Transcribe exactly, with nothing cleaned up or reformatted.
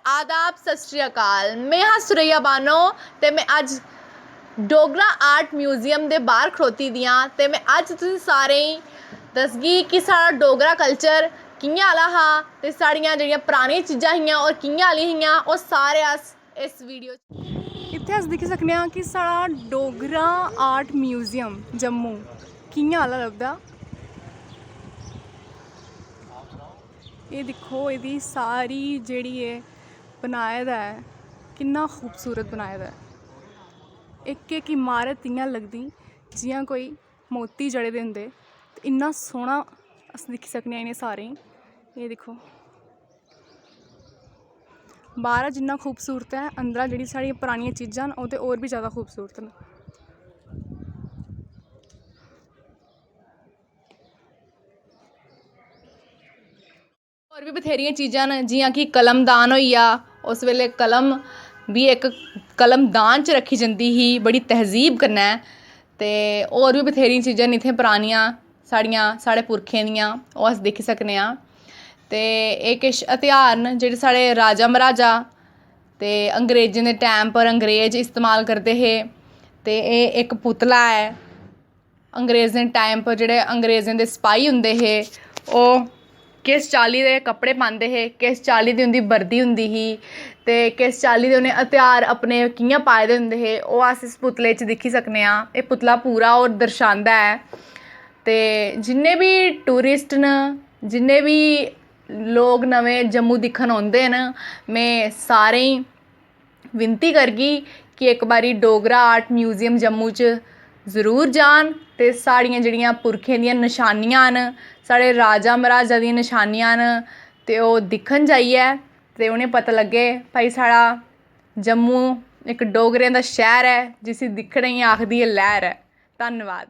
आदाब, सत श्री अकाल। में हां सुरैया बानो ते में अज्ज डोगरा आर्ट म्यूजियम दे बाहर खड़ोती दी आं ते में अज्ज तुसें सारें गी दसगी कि साढ़ा डोगरा कल्चर कि'यां आह्ला हा ते साढ़ियां जेह्ड़ियां परानियां चीजां हियां और कि'यां आह्लियां हियां, ओह् सारे अस इस वीडियो च। इत्थै अस दिक्खी सकने आं कि साढ़ा डोगरा आर्ट म्यूजियम जम्मू कि'यां आह्ला लभदा। एह् दिक्खो, एह्दी सारी जेह्ड़ी एह् बनाए दा ऐ, किन्ना खूबसूरत बनाए दा ऐ। इक इक इमारत इ'यां लगदी जि'यां कोई मोती जड़े दे होंदे, ते इन्ना सोह्ना अस दिक्खी सकने आं इ'नें सारें गी। एह् दिक्खो, बाह्रा जिन्ना खूबसूरत ऐ, अंदरा जेह्ड़ी साढ़ियां परानियां चीजां न, ओह् ते होर बी जैदा खूबसूरत न। होर बी बथ्हेरियां चीजां न, जि'यां कि कलमदान होई गेआ। उस बेल्लै कलम बी इक कलमदान च रक्खी जंदी ही बड़ी तैह्जीब कन्नै। ते होर बी बथ्हेरियां चीजां न इत्थै परानियां साढ़ियां, साढ़े पुरखें दियां, ओह् अस दिक्खी सकने आं। ते एह् किश हथ्यार न जेह्ड़े साढ़े राजा म्हाराजा ते अंग्रेजें दे टैम पर अंग्रेज इस्तेमाल करदे हे। ते एह् इक पुतला ऐ। अंग्रेजें टाइम पर जेह्ड़े अंग्रेजें दे सपाही होंदे हे, ओह् किस चाल्ली दे कपड़े पांदे हे, किस चाल्ली दी उं'दी वर्दी होंदी ही ते किस चाल्ली दे उ'नें हथ्यार अपने कि'यां पाए दे होंदे हे, ओह् अस इस पुतले च दिक्खी सकने आं। एह् पुतला पूरा होर दर्शांदा ऐ। ते जिन्ने बी टूरिस्ट न, जिन्ने बी लोक नमें जम्मू दिक्खन औंदे न, में सारें गी विनती करगी कि इक बारी डोगरा आर्ट म्यूजियम जम्मू च जरूर जान ते साढ़ियां जेह्ड़ियां पुरखें दियां नशानियां न, साढ़े राजा म्हाराजा दियां नशानियां न, ते ओह् दिक्खन जाइयै ते उ'नें पता लग्गे भाई साढ़ा जम्मू इक डोगरें दा शैह्र ऐ जिसी दिक्खने गी आखदी ऐ लैह्र ऐ। धन्नवाद।